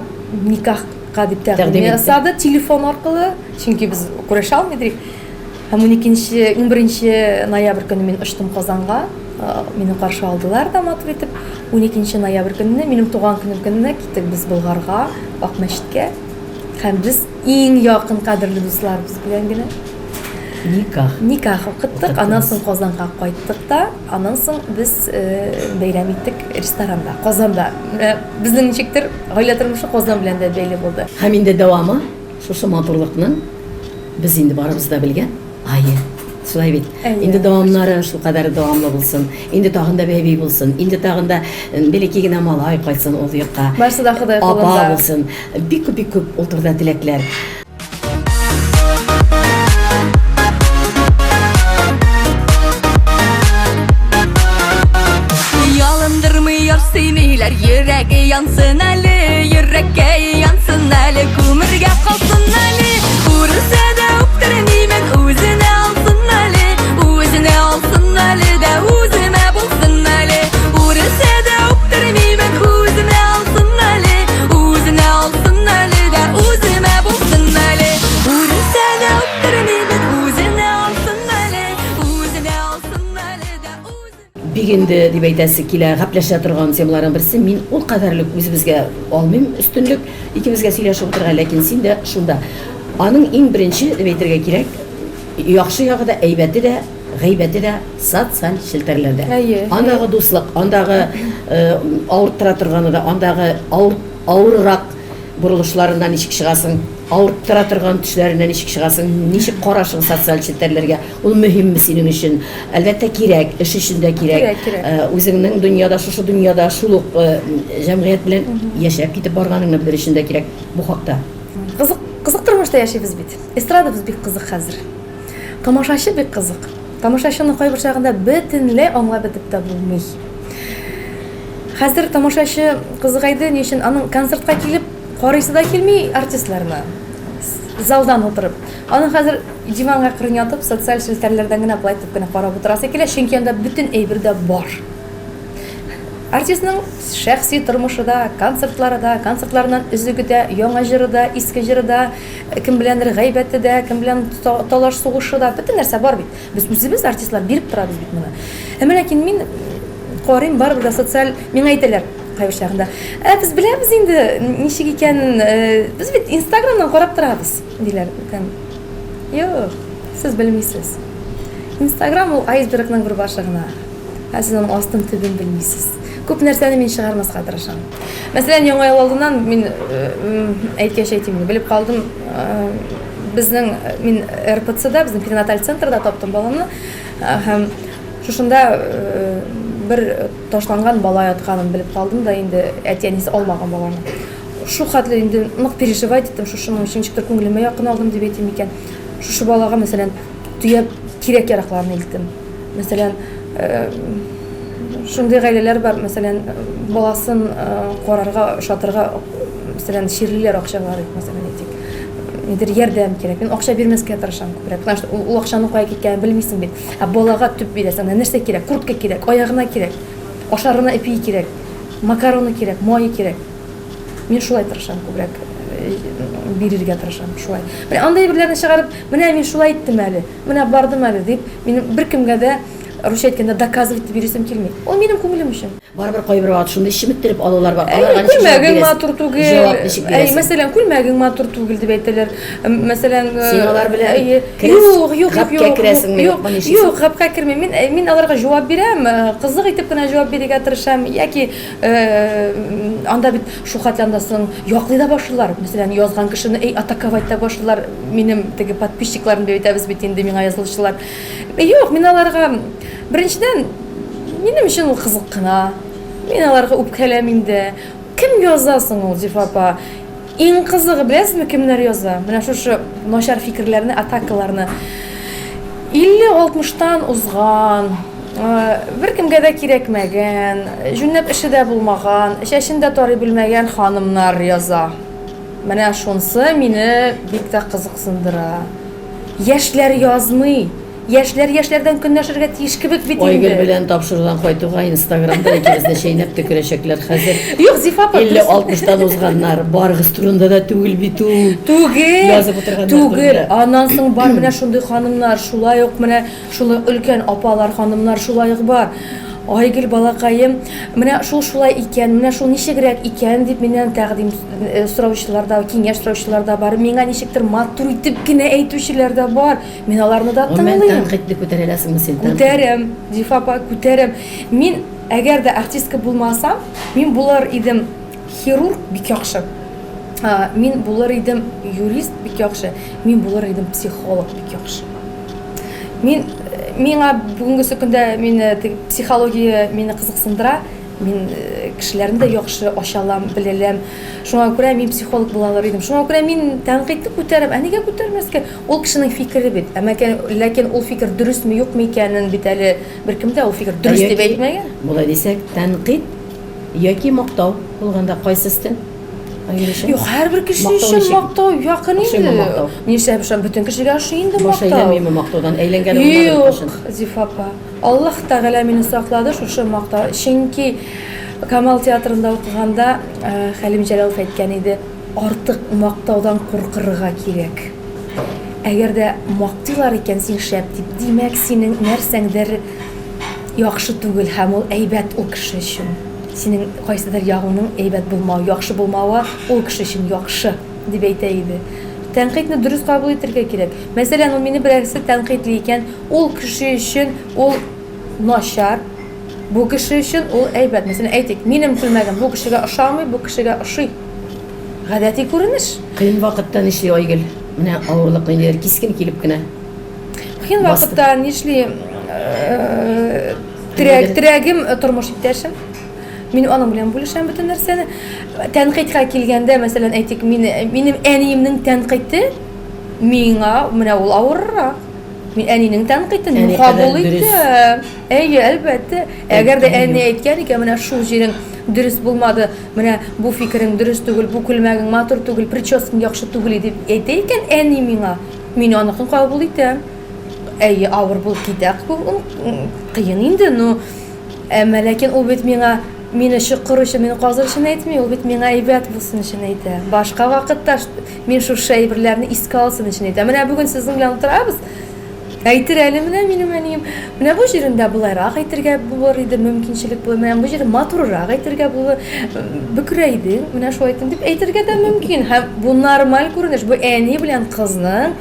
никахка дип тәкъдим ясады телефон аркылы, чөнки без күрешә алмый идек. Һәм 12 11 ноябрь көне мин очтым Казанга. Мине каршы алдылар да матур итеп. 12 ноябрь көнне, минем туган көнем көнне киттек без Болгарга, Ак мәчеткә. Һәм без иң якын кадерле дусларыбыз белән генә никах никах укыттык. Аннан соң Казанга кайттык та, аннан соң без бәйрәм иттек ресторанда, Казанда. Безнең ничектер гаилә тормышы Казан белән дә бәйле булды. Һәм инде дәвамы шушы матурлыкның без инде барыбыз да белгән ае. Шулай бит. Инде дәвамнары шулкадәр дәвамлы булсын. Инде тагын да бәби булсын. Инде тагын да бәләкәй генә малай кайтсын ул йортка. Барысы да Ходай кулында. Апа булсын. Бик күп, бик күп ул турыда теләкләр. Ялындырмый ярсыймыйлар, йөрәге янсын әле, йөрәккә янсын әле, күмергә калсын әле. Үрелсә дә үптермимен, үзенә алсын әле, үзенә алсын әле дә үземә булсын әле. Үрелсә дә үптермимен, үзенә алсын әле, үзенә алсын әле дә үземә булсын әле. Үрелсә дә үптермимен, үзенә алсын әле, үзенә алсын әле дә үземә. Бик инде дип әйтәсе килә, гәпләшә торган темаларның берсе. Мин ул кадәрлек үзебезгә алмыйм өстенлек, икебезгә сөйләшеп утырырга, ләкин син дә шунда. Аның иң беренче дип әйтергә кирәк, яхшы ягы да, әйбәте дә, гайбәте дә социаль челтәрләрдә. Әйе. Андагы дуслык, андагы авырттыра торганы да, андагы авыррак борылышларына ничек чыгасың, авырттыра торган төшләренә ничек чыгасың, ничек карашың социаль челтәрләргә, ул мөһимме синең өчен? Әлбәттә, кирәк, эш өчен дә кирәк. Кирәк, кирәк. Үзеңнең дөньяда, шушы дөньяда шул ук җәмгыять белән яшәп китеп барганыңны белер өчен дә кирәк бу хакта. Кызык, кызык тормышта яшибез бит. Эстрадабыз бик кызык хәзер. Тамашачы бик кызык. Тамашачыны кайбер чагында бөтенләй аңлап бетеп тә булмый. Хәзер тамашачы кызыгайды, ни өчен аның концертка килеп карыйсы да килми артистларны. Залдан утырып. Аның хәзер диванга кырын ятып, социаль челтәрләрдән генә былай итеп кенә карап утырасы килә, чөнки анда бөтен әйбер дә бар. Артистның шәхси тормышы да, концертлары да, концертларыннан өзеге дә, яңа җыры да, иске җыры да, кем беләндер гайбәте дә, кем белән талаш сугышы да, бөтен нәрсә бар бит. Без үзебез артистлар биреп торабыз бит моны. Әмма ләкин мин карыйм, барыбер дә социаль, миңа әйтәләр кайбер чагында, ә без беләбез инде ничек икәнен, э, без бит Инстаграмнан карап торабыз, диләр. Юк, сез белмисез. Инстаграм ул айсбергның бер башы гына. Ә сез аның астын төбен белмисез. Күп нәрсәне мин чыгармаска тырышам. Мәсәлән, Яңа ел алдыннан мин әйткәч әйтим, белеп калдым, безнең мин РПЦда, безнең перинаталь центрда таптым баламны һәм шушында бер ташланган бала ятканын белеп калдым да инде әти-әнисе алмаган баланы. Шул хәтле инде нык переживать иттем, шушының өчен ничектер күңелемә якын алдым дип әйтим микән. Шушы балага, мәсәлән, төяп кирәк-яракларны илттем. Мәсәлән, шундый гаиләләр бар, мәсәлән, баласын карарга, ошатырга, мәсәлән, чирлиләр акчалары, мәсәлән, әйтик. Нидер ярдәм кирәк. Мин акча бирмәскә тырышам күбрәк. Потому что ул акчаның кая киткәнен белмисең бит. Ә балага төп бирәсең. Менә нәрсә кирәк? Куртка кирәк, аягына кирәк, ашарына ипи кирәк, макароны кирәк, мае кирәк. Мин шулай тырышам күбрәк бирергә тырышам, шулай. Менә андый әйберләрне чыгарып, менә мин шулай иттем әле. Менә бардым әле, дип, минем беркемгә дә русча әйткәндә, доказывать итеп йөрисем килми. Ул минем күңелем өчен. Барыбер кайбер вакыт шундый чеметтереп алулар бар. Әй, Аларга ничек җавап күлмәгең бирәсең? матур түгел. Җавап ничек Әй, бирәсең? мәсәлән, күлмәгең матур түгел дип әйтәләр. Мәсәлән, э, Син алар белән әйе. керәс- Юк, юк, юк, гапкә юк, керәсеңме, юк, юкмы, нишлисең? юк, гапкә кермим. Мин, э, мин аларга җавап бирәм, э, кызык итеп кенә җавап бирергә тырышам. Яки э, анда бит шул хәтле анда соң яклый да башлыйлар. Мәсәлән, язган кешене эй атаковать та башлыйлар. Минем теге подписчикларым дип әйтәбез бит инде миңа язылучылар. Юк, мин аларга беренчедән Минем өчен ул кызык кына. Мин аларга үпкәләмим дә. Кем яза соң ул, Зифа апа? Иң кызыгы, беләсезме, кемнәр яза? Менә шушы начар фикерләрне, атакаларны. 50-60-тан узган, беркемгә дә кирәкмәгән, җүнләп эше дә булмаган, чәчен дә тарый белмәгән ханымнар яза. Менә шунсы мине бик тә кызыксындыра. Яшьләр язмый. Яшьләр яшьләрдән көнләшергә тиеш кебек бит инде. Айгөл белән тапшырудан кайтуга Инстаграмда икебезне чәйнәп төкерәчәкләр хәзер. Юк, Зифа апа. 50-60-тан узганнар, барыгыз турында да түгел бит ул. Түгел. Язып утырганнар Түгел. Аннан соң бар менә шундый ханымнар, шулай ук менә шулай өлкән апалар, ханымнар шулай ук бар. Айгөл балакаем, менә шул шулай икән, менә шул ничегрәк икән дип миннән тәкъдим э, сораучылар да, киңәш сораучылар да бар. Миңа ничектер матур итеп кенә әйтүчеләр дә бар. Мин аларны да Гомумән, тыңлыйм. тәнкыйтьне күтәрә аласыңмы син? Күтәрәм, Зифа апа, күтәрәм. Мин әгәр дә артистка булмасам, мин булыр идем хирург бик яхшы. Мин булыр идем юрист бик яхшы. Мин булыр идем психолог бик яхшы. Мин миңа бүгенгесе көндә мине психология мине кызыксындыра. Мин э, кешеләрне дә яхшы ача алам, белә алам. Шуңа күрә мин психолог була алыр идем. Шуңа күрә мин тәнкыйтьне күтәрәм. Ә нигә күтәрмәскә? Ул кешенең фикере бит. Әмма ләкин ул фикер дөресме, юкмы икәнен бит әле беркем дә ул фикер дөрес дип әйтмәгән. Болай дисәк, тәнкыйть яки мактау булганда кайсы өстен? Юк, һәрбер кеше өчен мактау якын инде. Нишләп шул бөтен кешегә ошый инде мактау. Баш әйләнмиме мактаудан? Әйләнгәне булмады Юк, Зифа апа. Аллаһ Тәгалә мине саклады шушы мактау. Чөнки Камал театрында укыганда э, Хәлим Җәлалов әйткән иде, артык мактаудан куркырга кирәк. Әгәр дә мактыйлар икән син шәп дип, димәк синең нәрсәңдер яхшы түгел һәм ул әйбәт ул кеше өчен. Синең кайсыдыр ягыңның әйбәт булмавы, яхшы булмавы ул кеше өчен яхшы, дип әйтә иде. Тәнкыйтьне дөрес кабул итәргә кирәк. Мәсәлән, ул мине берәрсе тәнкыйтьли икән, ул кеше өчен ул начар, бу кеше өчен ул әйбәт. Мәсәлән, әйтик, минем күлмәгем бу кешегә ошамый, бу кешегә ошый. Гадәти күренеш. Кыен вакытта нишли Айгөл? Менә авырлык ниндидер кискен килеп кенә. Кыен вакытта нишли? Э, терәк, терәгем э, тормыш иптәшем. Мин аның белән бүлешәм бөтен нәрсәне. Тәнкыйтькә килгәндә, мәсәлән, әйтик, мин, минем әниемнең тәнкыйте миңа менә ул авыррак. Мин әнинең тәнкыйтен Әни кабул кадәр дөрес. итәм. Әйе, әлбәттә. Әгәр дә әни әйткән икән, менә шул җирең дөрес булмады, менә бу фикерең дөрес түгел, бу күлмәгең матур түгел, прическаң яхшы түгел дип әйтә икән әни миңа, мин аныкын кабул итәм. Әйе, авыр булып китә, кыен инде, но әмма ләкин ул бит миңа мине чокыр өчен, мине казыр өчен әйтми, ул бит миңа әйбәт булсын өчен әйтә. Башка вакытта мин шушы әйберләрне искә алсын өчен әйтә. Менә бүген сезнең белән утырабыз. Әйтер әле менә минем әнием. Менә бу җирендә болайрак әйтергә булыр иде, мөмкинчелек булыр. Менә бу җирдә матуррак әйтергә булыр. Бөкрәйдең, менә шулай әйттең дип әйтергә дә мөмкин. Һәм бу нормаль күренеш. Бу әни белән кызның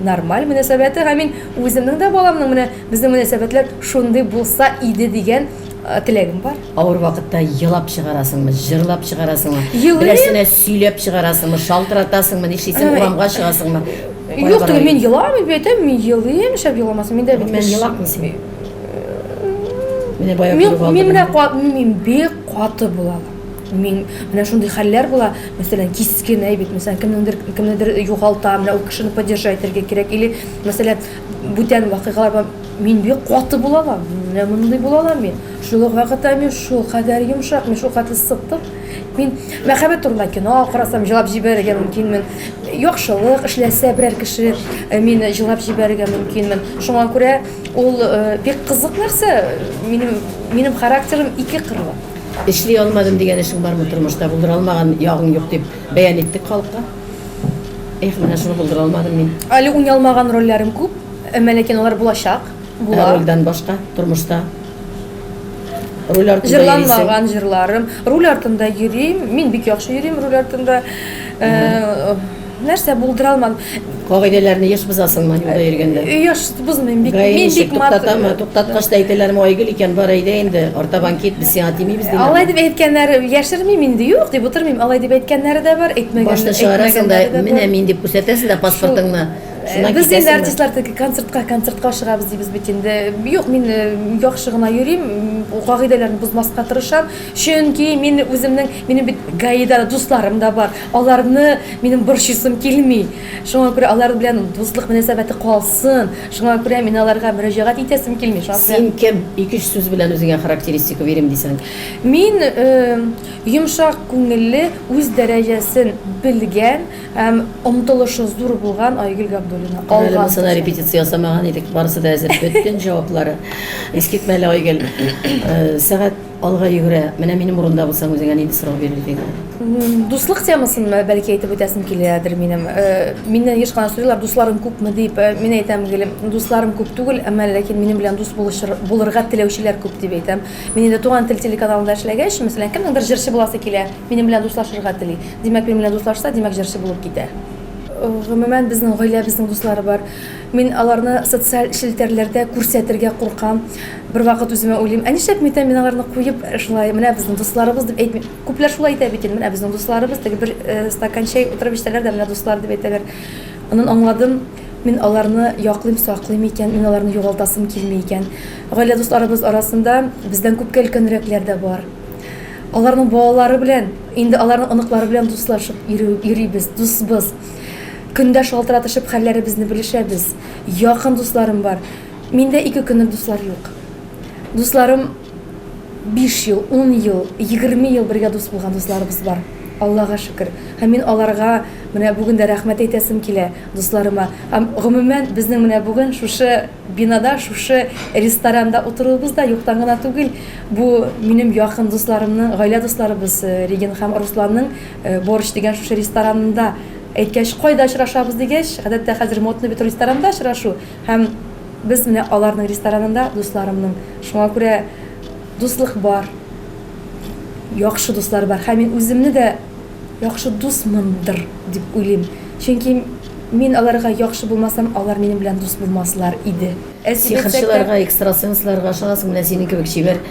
нормаль мөнәсәбәте. Һәм мин үземнең дә баламның менә безнең мөнәсәбәтләр шундый булса иде дигән э, теләгем бар. Авыр вакытта елап чыгарасыңмы, җырлап чыгарасыңмы? Елыйм. Берәрсенә сөйләп чыгарасыңмы, шалтыратасыңмы, нишлисең, урамга чыгасыңмы? Кая Юк, түгел, барырга? мин еламыйм, мин әйтәм, мин елыйм, шәп еламасам, мин дә бит Гомумән, кеше. елакмы син? Менә бая Мин, күреп алдым. мин менә мин бик каты була алам. Мин менә шундый хәлләр була, мәсәлән, кискен әй бит, мәсәлән, кемнеңдер кемнедер югалта, менә ул кешене поддержать итәргә кирәк, или, мәсәлән, бүтән вакыйгалар була, мин бик каты була алам, менә мондый була алам мин. Шул ук вакытта мин шул кадәр йомшак, мин шул хәтле сытык. Мин мәхәббәт турында кино карасам, җылап җибәрергә мөмкинмен. Яхшылык эшләсә берәр кеше, э, мин җылап җибәрергә мөмкинмен. Шуңа күрә ул э, бик кызык нәрсә. Минем минем характерым ике кырлы. Эшли алмадым дигән эшең бармы тормышта? Булдыра алмаган ягың юк дип бәян иттек халыкка. Эх, менә шуны булдыра алмадым мин. Әле уйный алмаган рольләрем күп, әмма ләкин алар булачак. Була. Ә рольдән башка тормышта? Руль артында йөрисең. Җырланмаган җырларым. Руль артында йөрим. Мин бик яхшы йөрим руль артында. Э, нәрсә булдыра алмадым. Кагыйдәләрне еш бозасыңмы юлда йөргәндә? Еш бозмыйм. Бик, ГАИ мин ничек бик мат. туктатамы? Туктаткач та әйтәләрме, Айгөл икән, бар әйдә инде, артабан кит, без сиңа тимибез диләрме? Алай дип әйткәннәре яшермим инде, юк дип утырмыйм. Алай дип әйткәннәре дә бар, әйтмәгән, Башны чыгарасың да, әйтмәгәннәре дә менә бар. мин дип күрсәтәсең дә паспортыңны. Шуннан Без инде китәсеңме? артистлар теге концертка, концертка ашыгабыз дибез бит инде. Юк, мин э, яхшы гына йөрим, кагыйдәләрне бозмаска тырышам. Чөнки мин үземнең, минем бит ГАИда дусларым да бар. Аларны минем борчыйсым килми. Шуңа күрә алар белән дуслык мөнәсәбәте калсын. Шуңа күрә мин аларга мөрәҗәгать итәсем килми. Шуңа күрә Син кем? Ике-өч сүз белән үзеңә характеристика бирим дисәң. Мин э, йомшак күңелле, үз дәрәҗәсен белгән, Һәм омтылышы зур булган Айгөл Габдуллина. Әле Алга монысына омтылышы. репетиция ясамаган идек, барысы да әзер, бөтен җаваплары. Искитмәле, Айгөл. Э, Сәгать алга йөгерә. Менә минем урында булсаң, үзеңә нинди сорау бирер идең? Дуслык темасын бәлки әйтеп үтәсем киләдер минем. Э, миннән еш кына сорыйлар, дусларың күпме дип. Э, мин әйтәм гел, дусларым күп түгел, әмма ләкин минем белән дус булышыр, булырга теләүчеләр күп дип әйтәм. Мин инде Туган тел телеканалында эшләгәч, мәсәлән, кемнеңдер җырчы буласы килә, минем белән дуслашырга тели. Димәк, минем белән дуслашса, димәк, җырчы булып китә. Гомумән, безнең гаиләбезнең дуслары бар. Мин аларны социаль челтәрләрдә күрсәтергә куркам. Бервакыт үземә уйлыйм, ә нишләп мин мин аларны куеп, шулай, менә безнең дусларыбыз дип әйтмим. Күпләр шулай әйтә бит инде, менә безнең дусларыбыз, теге бер э, стакан чәй утырып эчтеләр дә, менә дуслар дип әйтәләр. Аннан аңладым, мин аларны яклыйм, саклыйм икән, мин аларны югалтасым килми икән. Гаилә дусларыбыз арасында бездән күпкә өлкәнрәкләр дә бар. Аларның балалары белән, инде аларның оныклары белән дуслашып йөрибез, дусбыз. Көндә шалтыратышып хәлләребезне белешәбез. Якын дусларым бар. Миндә ике көнлек дуслар юк. Дусларым 5 ел, 10 ел, 20 ел бергә дус булган дусларыбыз бар. Аллага шөкер. Һәм мин аларга менә бүген дә рәхмәт әйтәсем килә, дусларыма. Һәм гомумән безнең менә бүген шушы Бинада шушы ресторанда утыруыбыз да юктан гына түгел. Бу минем якын дусларымның, гаилә дусларыбыз Регина һәм Русланның Борщ дигән шушы ресторанында әйткәч, кайда очрашабыз дигәч, гадәттә хәзер модный бит ресторанда очрашу. Һәм без менә аларның ресторанында, дусларымның. Шуңа күрә дуслык бар. Яхшы дуслар бар. Һәм мин үземне дә яхшы дусмындыр дип уйлыйм. Чөнки мин аларга яхшы булмасам, алар минем белән дус булмаслар иде. Сихерчыларга, экстрасенсларга ышанасың, менә синең кебек чибәр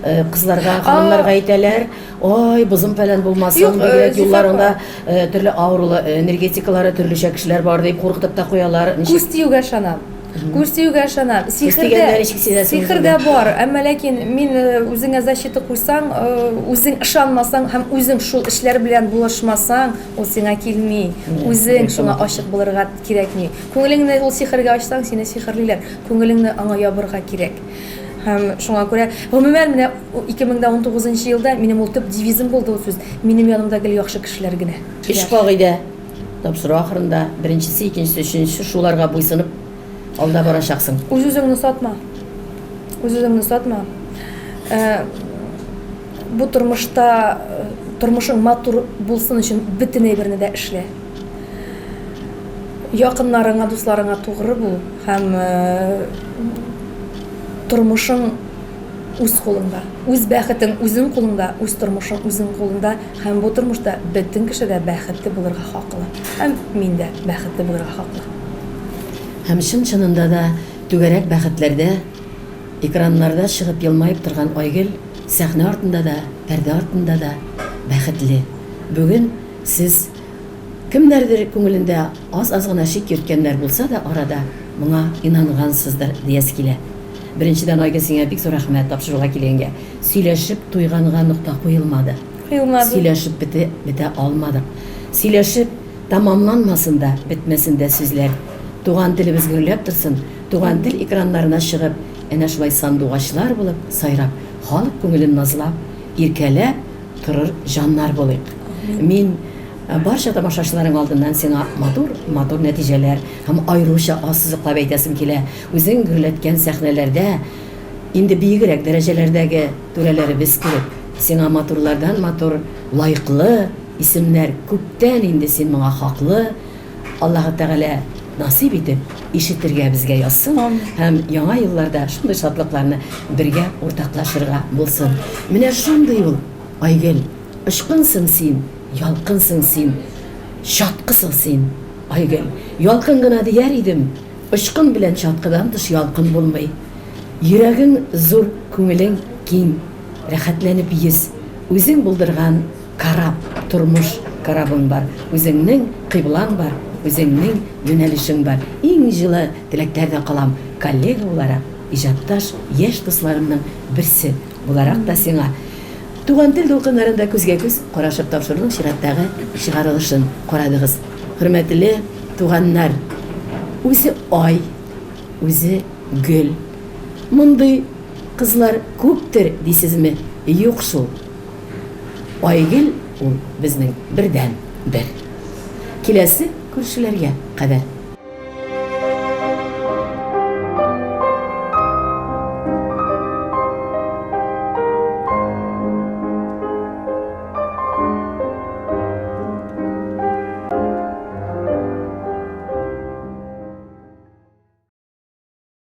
э, кызларга, ханымнарга әйтәләр, ой, бозым фәлән булмасын, Юк, э, бигрәк Зифа юлларыңда э, төрле авырулы энергетикалары, төрлечә кешеләр бар дип куркытып та куялар. Ничек Күз тиюгә ышанам. Күз тиюгә ышанам. Сихер дигәндә дә, ничек сизәсең сихер үзеңне? дә бар, әмма ләкин мин э, үзеңә защита куйсаң, э, үзең ышанмасаң һәм үзең шул эшләр белән булышмасаң, ул сиңа килми. Үзең шуңа ачык булырга кирәкми. Күңелеңне ул сихергә ачсаң, сине сихерлиләр. Күңелеңне аңа ябырга кирәк. Һәм шуңа күрә, гомумән, менә 2019 елда минем ул төп девизым булды ул сүз. Минем янымда гел яхшы кешеләр генә. Өч кагыйдә. Тапшыру ахырында беренчесе, икенчесе, өченчесе шуларга буйсынып алда барачаксың. Үз-үзеңне сатма. Үз-үзеңне сатма. Э, бу тормышта э, тормышың матур булсын өчен бөтен әйберне дә эшлә. Якыннарыңа, дусларыңа тугры бул һәм э, тормышың үз кулыңда. Үз бәхетең үзең кулыңда, үз тормышың үзең кулыңда һәм бу тормышта бөтен кеше дә бәхетле булырга хаклы. Һәм мин дә бәхетле булырга хаклы. Һәм чын-чынында да түгәрәк бәхетләрдә, экраннарда чыгып елмаеп торган Айгөл сәхнә артында да, пәрдә артында да бәхетле. Бүген сез Кемнәрдер күңелендә аз-аз гына шик йөрткәннәр булса да арада моңа инангансыздыр диясе килә. Беренчедән, Айгөл, сиңа бик зур рәхмәт тапшыруга килгәнгә. Сөйләшеп туйганга нокта куелмады. Куелмады. Сөйләшеп бете бетә алмадык. Сөйләшеп тәмамланмасын да, бетмәсен дә сүзләр. Туган телебез гөрләп торсын, Туган тел экраннарына чыгып, әнә шулай сандугачлар булып сайрап, халык күңелен назлап, иркәләп, Торыр җаннар булыйк. Мин барча тамашачыларың алдыннан сиңа матур, матур нәтиҗәләр һәм аеруча ассызыклап әйтәсем килә, үзең гөрләткән сәхнәләрдә инде биегрәк дәрәҗәләрдәге түрәләребез кебек, сиңа матурлардан матур, лаеклы исемнәр күптән инде син моңа хаклы, Аллаһы Тәгалә. насыйп итеп ишетергә безгә язсын һәм яңа елларда шундый шатлыкларны бергә уртаклашырга булсын. Менә шундый ул, Айгөл, очкынсың син, ялкынсың син, чаткысың син, Айгөл. Ялкын гына дияр идем, очкын белән чаткыдан тыш ялкын булмый. Йөрәгең зур, күңелең киң, рәхәтләнеп йөз. Үзең булдырган Кораб, тормыш корабың бар, үзеңнең кыйблаң бар, үзеңнең юнәлешең бар. Иң җылы теләкләрдә калам, коллега буларак, иҗатташ яшь дусларымның берсе буларак та сиңа. Туган тел дулкыннарында күзгә-күз карашып тапшыруның чираттагы чыгарылышын карадыгыз. Хөрмәтле туганнар, үзе ай, үзе гөл. Мондый кызлар күптер дисезме? Юк шул. Айгөл ул безнең бердән бер. Киләсе күршеләргә кадәр.